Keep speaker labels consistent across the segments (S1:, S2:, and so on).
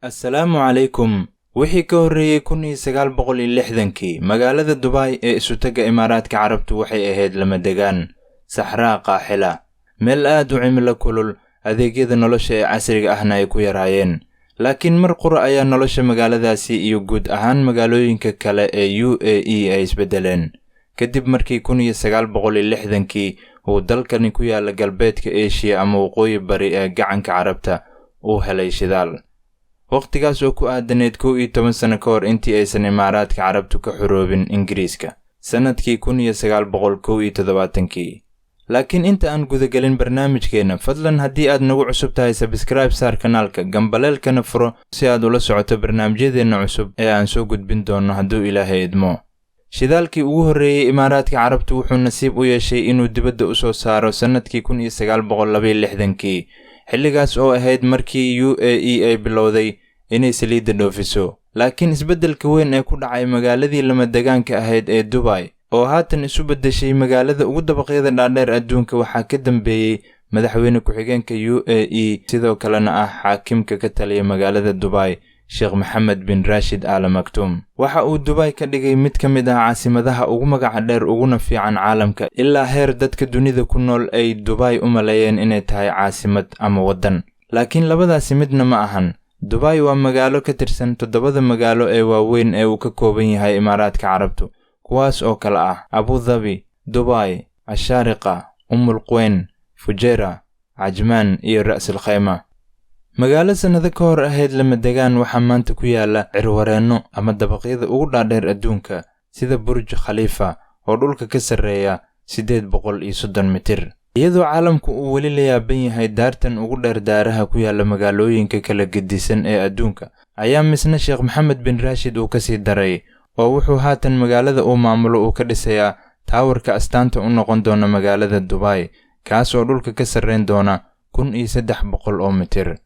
S1: Assalaamu calaykum. Wixii ka horreeyey 1960-kii, magaalada Dubai ee Isutagga Imaaraadka Carabtu waxay ahayd lamadegaan, saxraa qaaxila, meel aad u cimilo kulul, adeegyada nolosha ee casriga ahna ay ku yaraayeen. Laakiin mar qura ayaa nolosha magaaladaasi iyo guud ahaan magaalooyinka kale ee UAE ay isbeddeleen, kadib markii 1960-kii uu dalkani ku yaala galbeedka Eeshiya ama waqooyi bari ee gacanka Carabta uu helay shidaal. Wakhtigaas oo ku aadaneyd 11 sano ka hor intii aysan Imaaraadka Carabtu ka xoroobin Ingiriiska, sannadkii 1971-kii. Laakiin inta aan gudagelin barnaamijkeena, fadlan haddii aad nagu cusub tahay, subscribe saar kanaalka, gambaleelkana furo si aad ula socoto barnaamijyadeenna cusub ee aan soo gudbin doono hadduu Ilaahay idmo. Shidaalkii ugu horreeyey Imaaraadka Carabtu wuxuu nasiib u yeeshay inuu dibadda u soo saaro sannadkii 1962-kii, xilligaas oo ahayd markii UAE ay bilowday inay saliidda dhoofiso. Laakiin isbeddelka weyn ee ku dhacay magaaladii lamadegaanka ahayd ee Dubai, oo haatan isu beddeshay magaalada ugu dabaqyada dhaadheer adduunka, waxaa ka dambeeyey madaxweyne ku-xigeenka UAE, sidoo kalena ah xaakimka ka taliya magaalada Dubai, Sheekh Maxamed bin Raashid Aala Maktuum. Waxa uu Dubai ka dhigay mid ka mid ah caasimadaha ugu magaca dheer uguna fiican caalamka, ilaa heer dadka dunida ku nool ay Dubai u maleeyeen inay tahay caasimad ama waddan. Laakiin labadaasi midna ma ahan. Dubai waa magaalo ka tirsan toddobada magaalo ee waaweyn ee uu ka kooban yahay Imaaraadka Carabtu, kuwaas oo kale ah Abu Dhabi, Dubai, Ashaariqa, Ummul Quwayn, Fujeira, Cajmaan iyo Ra'sil Khayma. Magaalo sannado ka hor ahayd lamadegaan waxaa maanta ku yaala cirwareenno ama dabaqyada ugu dhaadheer adduunka, sida Burj Khalifa oo dhulka ka sarreeya 830 mitir. Iyadoo caalamku uu weli la yaaban yahay daartan ugu dheer daaraha ku yaala magaalooyinka kala gedisan ee adduunka, ayaa misna Sheekh Maxamed bin Raashid uu kasii daray oo wuxuu haatan magaalada uu maamulo uu ka dhisayaa taawarka astaanta u noqon doona magaalada Dubai, kaas oo dhulka ka sarreyn doona 1300 oo mitir.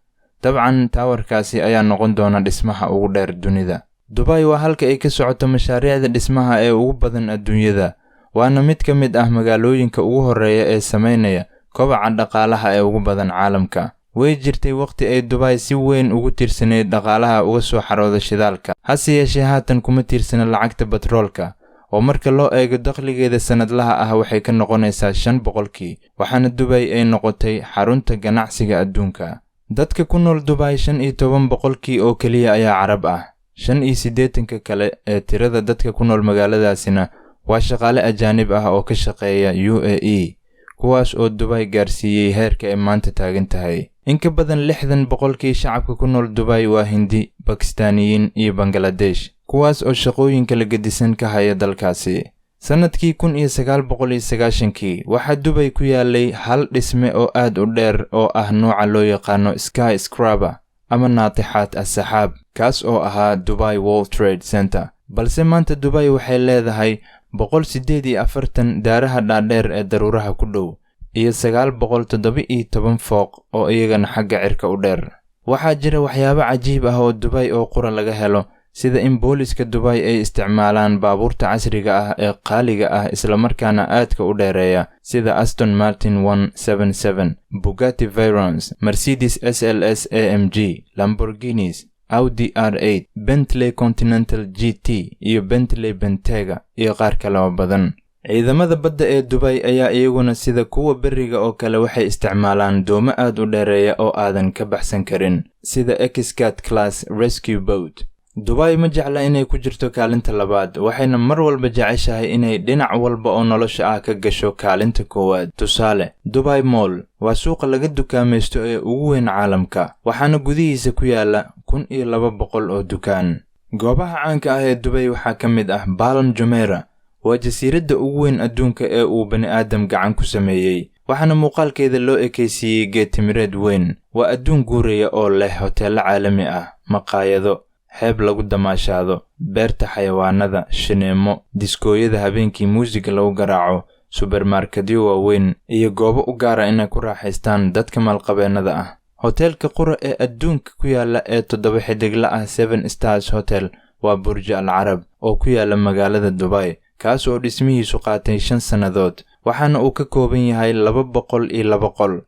S1: Dabcan taawarkaasi ayaa noqon doona dhismaha ugu dheer dunida. Dubai waa halka ay ka socoto mashaariicda dhismaha ee ugu badan adduunyada, waana mid ka mid ah magaalooyinka ugu horreeya ee sameynaya kobaca dhaqaalaha ee ugu badan caalamka. Way jirtay waqti ay Dubai si weyn ugu tiirsanayd dhaqaalaha uga soo xarooda shidaalka, hase yeeshee haatan kuma tiirsana lacagta batroolka, oo marka loo eego dakhligeeda sanadlaha ah waxay ka noqonaysaa 5%, waxaana Dubai ay noqotay xarunta ganacsiga adduunka. Dadka ku nool Dubai 15% oo keliya ayaa Carab ah, 85-ka kale ee tirada dadka ku nool magaaladaasina waa shaqaale ajaanib ah oo ka shaqeeya UAE, kuwaas oo Dubai gaarsiiyey heerka ay maanta taagan tahay. In ka badan 60% shacabka ku nool Dubai waa Hindi, Bakistaaniyiin iyo Bangaladesh, kuwaas oo shaqooyin kala gedisan ka haya dalkaasi. Sannadkii 1990-kii waxaa Dubai ku yaalay hal dhisme oo aad u dheer oo ah nooca loo yaqaano skyscraper ama naatixaat as-saxaab, kaas oo ahaa Dubai World Trade Center. Balse maanta Dubai waxay leedahay 148 daaraha dhaadheer ee daruuraha ku dhow iyo 917 fooq oo iyagana xagga cirka u dheer. Waxaa jira waxyaabo cajiib ah oo Dubai oo qura laga helo, sida in booliska Dubai ay isticmaalaan baabuurta casriga ah ee qaaliga ah islamarkaana aadka u dheereeya, sida Aston Martin 177, Bugatti Veyron, Mercedes SLS AMG, Lamborghinis, Audi R8, Bentley Continental GT iyo Bentley Bentayga iyo qaar kale oo badan. Ciidamada badda ee Dubai ayaa iyaguna sida kuwa beriga oo kale waxay isticmaalaan doomo aad u dheereeya oo aadan ka baxsan karin, sida Xcat class rescue boat. Dubai ma jecla inay ku jirto kaalinta labaad, waxayna mar walba jeceshahay inay dhinac walba oo nolosha ah ka gasho kaalinta koowaad. Tusaale, Dubai Mall waa suuqa laga dukaamaysto ee ugu weyn caalamka, waxaana gudihiisa ku yaala 1200 oo dukaan. Goobaha caanka ah ee Dubai waxaa ka mid ah Palm Jumeirah. Waa jasiiradda ugu weyn adduunka ee uu bani aadam gacan ku sameeyey, waxaana muuqaalkeeda loo ekaysiiyey geed timireed weyn. Waa adduun guuraya oo leh hoteello caalami ah, maqaayado, xeeb lagu damaashaado, beerta xayawaanada, shineemo, diskooyada habeenkii muusiga lagu garaaco, subermarketyo waaweyn iyo goobo u gaara inay ku raaxaystaan dadka maalqabeennada ah. Hoteelka qura ee adduunka ku yaala ee toddoba xidigla ah, Seven Stars Hotel, waa Burj Al Carab oo ku yaala magaalada Dubai, kaas oo dhismihiisu qaatay 5 sannadood, waxaana uu ka kooban yahay 202 qol,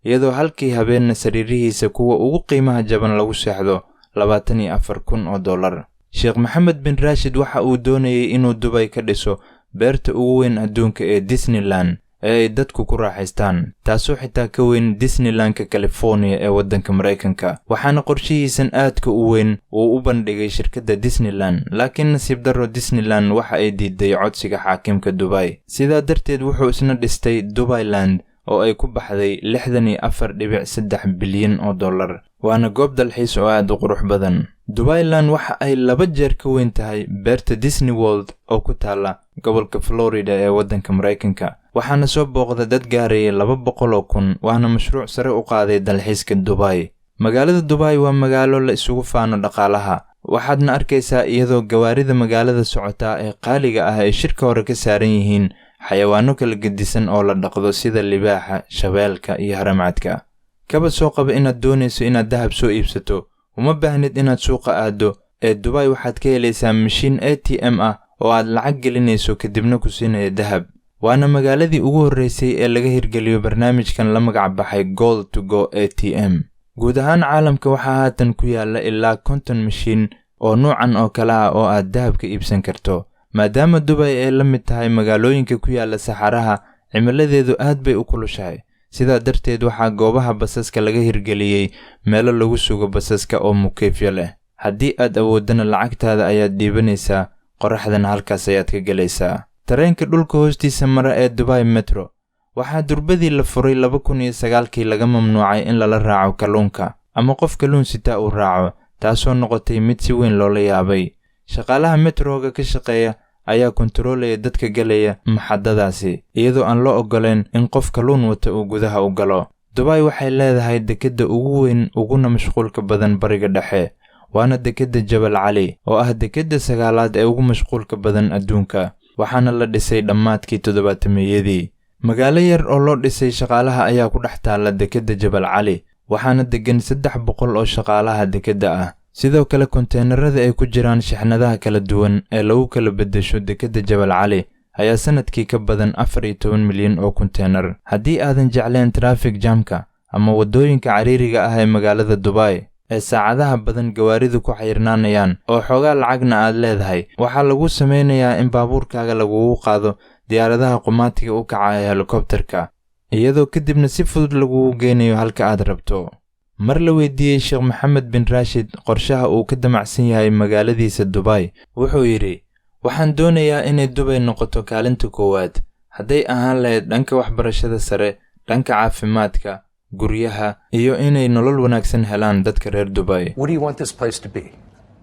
S1: iyadoo halkii habeenna sariirihiisa kuwa ugu qiimaha jaban lagu seexdo 24,000 oo dollar. Sheekh Maxamed bin Raashid waxa uu doonayay inuu Dubay ka dhiso beerta ugu weyn adduunka ee Disneyland ee ay dadku ku raaxaystaan, taasoo xitaa ka weyn Disneylandka California ee waddanka Maraykanka. Waxaana qorshihiisan aadka u weyn uu u bandhigay shirkadda Disneyland, laakiin nasiib darro Disneyland waxa ay diiday codsiga xaakimka Dubay. Sidaa darteed wuxuu isna dhistay Dubailand oo ay ku baxday 64.3 bilyan oo dollar, waana goob dalxiis oo aad u qurux badan. Dubailand waxa ay 2 jeer ka weyn tahay beerta Disney World oo ku taalla gobolka Florida ee waddanka Maraykanka, waxaana soo booqda dad gaaraya 200,000, waana mashruuc sare u qaaday dalxiiska Dubai. Magaalada Dubai waa magaalo la isugu faano dhaqaalaha, waxaadna arkaysaa iyadoo gawaarida magaalada socotaa ee qaaliga ah ay shirka hore ka saaran yihiin xayawaano kala gedisan oo la dhaqdo sida libaaxa, shabeelka iyo haramcadka. Kaba soo qaba inaad doonayso inaad dahab soo iibsato, uma baahnid inaad suuqa aaddo ee Dubai waxaad ka helaysaa mashiin ATM ah oo aad lacag gelinayso kadibna ku siinaya dahab. Waana magaaladii ugu horreysay ee laga hirgeliyo barnaamijkan la magac baxay Gold to Go ATM. Guud ahaan caalamka waxaa haatan ku yaala ilaa 50 mashiin oo nuucan oo kale ah oo aad dahab ka iibsan karto. Maadaama Dubai ay la mid tahay magaalooyinka ku yaala saxaraha, cimiladeedu aad bay u kulushahay. Sidaa darteed waxaa goobaha basaska laga hirgeliyey meelo lagu sugo basaska oo mukeefyo leh. Haddii aad awooddana lacagtaada ayaad dhiibanaysaa, qorraxdana halkaas ayaad ka gelaysaa. Tareenka dhulka hoostiisa mara ee Dubai Metro waxaa durbadii la furay 2009kii laga mamnuucay in lala raaco kalluunka ama qof kalluun sitaa uu raaco, taasoo noqotay mid si weyn loola yaabay. Shaqaalaha metroga ka shaqeeya ayaa kontaroolaya dadka galaya maxadadaasi, iyadoo aan loo oggolayn in qof kalluun wata uu gudaha u galo. Dubai waxay leedahay dekedda ugu weyn uguna mashquulka badan Bariga Dhexe, waana dekedda Jabal Cali oo ah dekedda 9aad ee ugu mashquulka badan adduunka, waxaana la dhisay dhammaadkii 70-meeyadii. Magaalo yar oo loo dhisay shaqaalaha ayaa ku dhex taalla dekedda Jabal Cali, waxaana degan 300 oo shaqaalaha dekedda ah. Sidoo kale konteenarada ay ku jiraan shixnadaha kala duwan ee lagu kala beddesho dekedda Jabal Cali ayaa sanadkii ka badan 14 milyan oo konteenar. Haddii aadan jecleen traffic jamka ama waddooyinka cariiriga ah ee magaalada Dubai ee saacadaha badan gawaaridu ku xayirnaanayaan oo xoogaa lacagna aad leedahay, waxaa lagu sameynayaa in baabuurkaaga lagugu qaado diyaaradaha qumaatiga u kaca ee helikobterka, iyadoo kadibna si fudud lagugu geynayo halka aad rabto. Mar la weydiiyey Sheekh Maxamed bin Raashid qorshaha uu ka damacsan yahay magaaladiisa Dubai, wuxuu yidhi: "Waxaan doonayaa inay Dubai noqoto kaalinta koowaad, hadday ahaan lahayd dhanka waxbarashada sare, dhanka caafimaadka, guryaha iyo inay nolol wanaagsan helaan dadka reer Dubai."
S2: What do you want this place to be?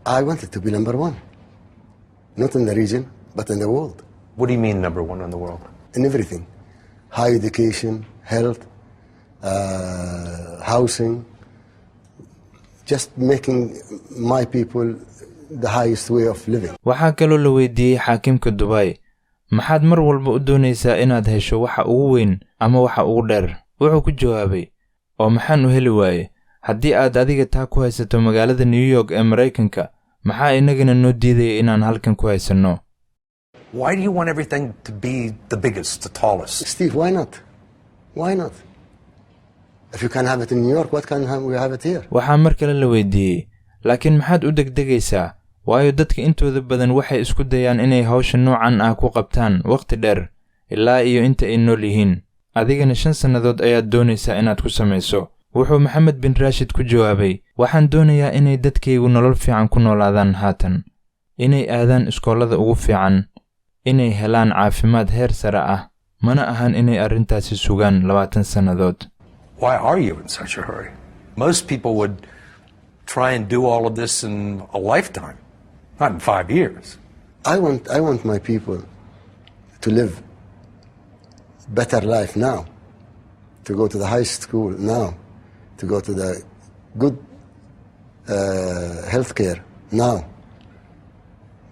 S3: I want it to be number one. Not in the region, but in the world.
S2: What do you mean, number one in the world?
S3: In everything. High education, health, housing. Just making my people the highest way of living.
S1: Waxaa kaloo la weydiiyey xaakimka Dubai: "Maxaad mar walba u doonaysaa inaad hesho waxa ugu weyn ama waxa ugu dheer?" Wuxuu ku jawaabay: "Oo maxaan u heli waaye? Haddii aad adiga taa ku haysato magaalada New York ee Maraykanka, maxaa inagana noo diidaya inaan halkan ku haysanno?"
S2: Why do you want everything to be the biggest, the tallest?
S3: Steve, why not? Why not? If you can have it in New York, what can we have it here?
S1: Waxaa mar kale la weydiiyey: "Laakiin maxaad u degdegaysaa? Waayo dadka intooda badan waxay isku dayaan inay hawsha noocan ah ku qabtaan waqti dheer ilaa iyo inta ay nool yihiin, adigana 5 sannadood ayaad doonaysaa inaad ku samayso." Wuxuu Maxamed bin Raashid ku jawaabay: "Waxaan doonayaa inay dadkaygu nolol fiican ku noolaadaan haatan, inay aadaan iskoolada ugu fiican, inay helaan caafimaad heer sare ah, mana ahan inay arrintaasi sugaan 20 sannadood."
S2: Why are you in such a hurry? Most people would try and do all of this in a lifetime, not in 5 years.
S3: I want my people to live better life now, to go to the high school now, to go to the good health care now,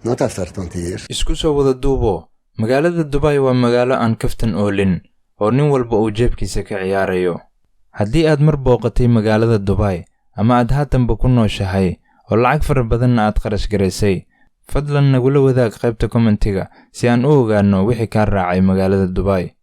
S3: not after 20 years.
S1: Isku soo wada duubo, magaalada Dubai waa magaalo aan kaftan oolin oo nin walba uu jeebkiisa ka ciyaarayo. Haddii aad mar booqatay magaalada Dubai ama aad haatanba ku nooshahay oo lacag fara badanna aad kharash garaysay, fadlan nagula wadaag qaybta commentiga si aan u ogaanno wixii kaa raacay magaalada Dubai.